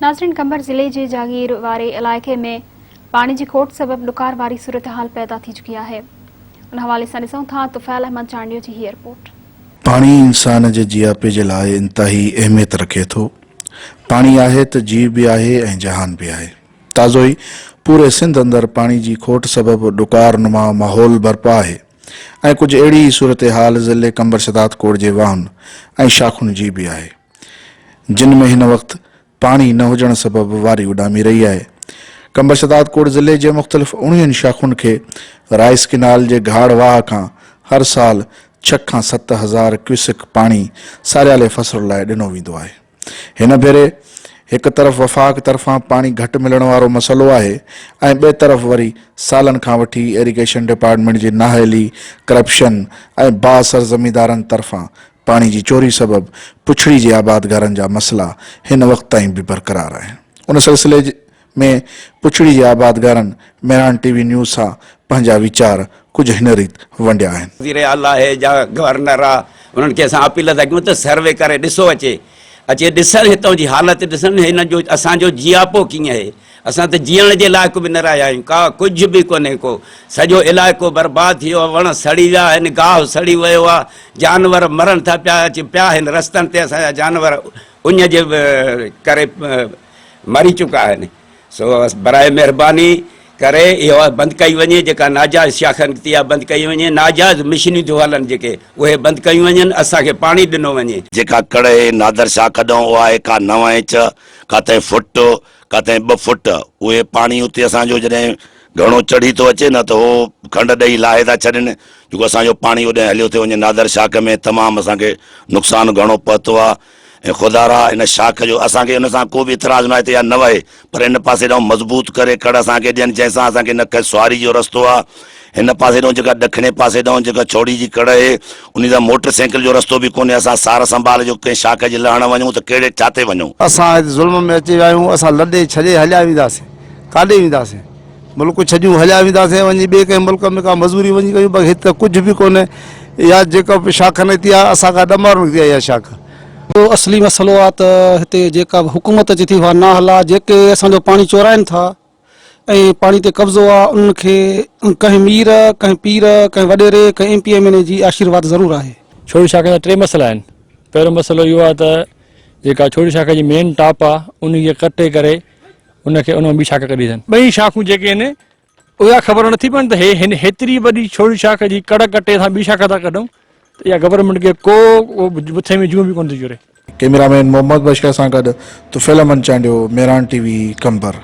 ناظرين قمبر ضلعي جي جاگير واري علائقي ۾ پاڻي جي کوٽ سبب ڏڪار واري صورتحال پيدا ٿي چڪي آهي ان حوالي سان ڏسون ٿا طفيل احمد چانڊيو جي هي رپورٽ. پاڻي انسان جي جياپي جي لاء انتهائي اهميت رکي ٿو. پاڻي آهي ته جيء به آهي ۽ جهان به آهي. تازو ئي پوري سنڌ اندر پاڻي جي کوٽ سبب ڏڪار نما ماحول برپا آهي ۽ ڪجهه اهڙي ئي صورتحال ضلعي قمبر شھدادڪوٽ جي واهن ۽ شاخن جي به آهي. جن ۾ هن وقت پاڻي نه هجڻ سبب واري اڏامي رهي آهي. قمبر شھدادڪوٽ ضلعي جي مختلف اڻويهن شاخن کي رائيس ڪئنال جي گهاڙ واهه کان هر سال ڇهه کان 7000 ڪيوسڪ پاڻي ساريالي فصل لاء ڏنو ويندو آهي. هن ڀيري هڪ طرف وفاق طرفان پاڻي گهٽ ملڻ وارو مسئلو آهي ۽ ٻئي طرف وري سالن کان وٺي ايريگيشن ڊپارٽمينٽ جي نااهلي، ڪرپشن ۽ بااثر زميندارن طرفان پاڻي جي چوري سبب پڇڙي جي آبادگارن جا مسئلا هن وقت تائين به برقرار آهن. ان سلسلي ۾ پڇڙي جي آبادگارن مهراڻ ٽي وي نيوز سان پنهنجا ويچار ڪجهه هن ريت ونڊيا آهن. وزير اعليٰ آهي يا گورنر آ انهن کي اسان اپيل ٿا ڪيون ته سروي ڪري ڏسو اچي اچي ڏسن هتان جي حالت ڏسن هن جو اسان جو جياپو ڪيئن آهي اسان ته جيئڻ جي لائق به نه رهيا آهيون، ڪا ڪجهه به ڪونهي ڪو، سڄو علائقو برباد ٿي ويو آهي، وڻ سڙي ويا آهن، گاهه سڙي ويو آهي، جانور مرن ٿا پيا، اچي پيا آهن رستن تي اسان جا جانور اڃ جي ڪري مري چڪا آهن، سو برائي مهرباني ڪري اها بند ڪئي وڃي جيڪا ناجائز شاخ نڪتي آهي بند ڪئي وڃي، ناجائز مشينيون ٿيون هلن جيڪي اهي بند ڪيون وڃن، اسان کي پاڻي ڏنو وڃي. جيڪا ڪڙهي نادر شاهه ڪڏهن اها آهي ڪا نو انچ، ڪا تنهن فٽ، ڪٿي ٻه فٽ اهي پاڻي اتي اسان جو جڏهن گهڻو چڙهي ٿو اچي نه ته هو کنڊ ڏئي لاهي ٿا ڇڏين جيڪو اسان جو پاڻي اوڏانهن هليو ٿو وڃي نادر شاخ ۾ تمام اسان کي نقصان گهڻو پهتو آهي ۽ خدارا ان شاخ جو اسان کي ان سان ڪو به اعتراض نه آهي ته اها نه وهي پر ان پاسي ڏانهن مضبوط ڪري کڙ اسان کي ڏين جنهن سان اسان کي نه ڪنهن سواري جو رستو آهي هن پاسي ڏانهن جيڪا ڏکڻي پاسي ڏانهن جيڪا ڇوڙي جي ڪڙ اهي، انهي سان موٽر سائيڪل جو رستو به ڪونهي، اسان سار سنڀال جو ڪنهن شاخ جي لهڻ وڃون ته ڪهڙي ڇاتي وڃون. اسان هت ظلم ۾ اچي ويا آهيون، اسان لڏي ڇڏي هليا وينداسين، ڪاڏي وينداسين؟ ملڪ ڇڏيون هليا وينداسين، وڃي ٻئي ڪنهن ملڪ ۾ ڪا مزوري وڃي ڪيون، باقي هت ته ڪجهه به ڪونهي. اها جيڪا به شاخ نڪتي آهي، اسان کان ڏمر نڪتي آهي اها شاخ. اهو اصلي مسئلو آهي ته هتي جيڪا به حڪومت اچي ٿي اها نااهل آهي، جيڪي اسان جو پاڻي چورائين ٿا، ۽ پاڻي تي قبضو آ انهن کي ڪنهن مير، ڪنهن پير، ڪنهن وڏيري، ڪنهن M P M N A جي آشيرواد ضرور آهي. ڇوڙي شاخ جا ٽي مسئلا آهن. پهريون مسئلو اهو آهي ته جيڪا ڇوڙي شاخ جي مين ٽاپ آهي ان کي ڪٽي ڪري ان کي ان مان ٻي شاخ ڪڍي اٿن. ٻئي شاخون جيڪي آهن اها خبر نٿي پوي ته هي هن هيتري وڏي ڇوڙي شاخ جي ڪڙ ڪٽي اسان ٻي شاخ ٿا ڪڍون ته اها گورنمينٽ کي ڪو بٿي ۾ جون به ڪونه ٿي چوري. ڪئميرا مين محمد بشڪر سان گڏ طفيل احمد چانڊيو، مهراڻ ٽي وي، قمبر.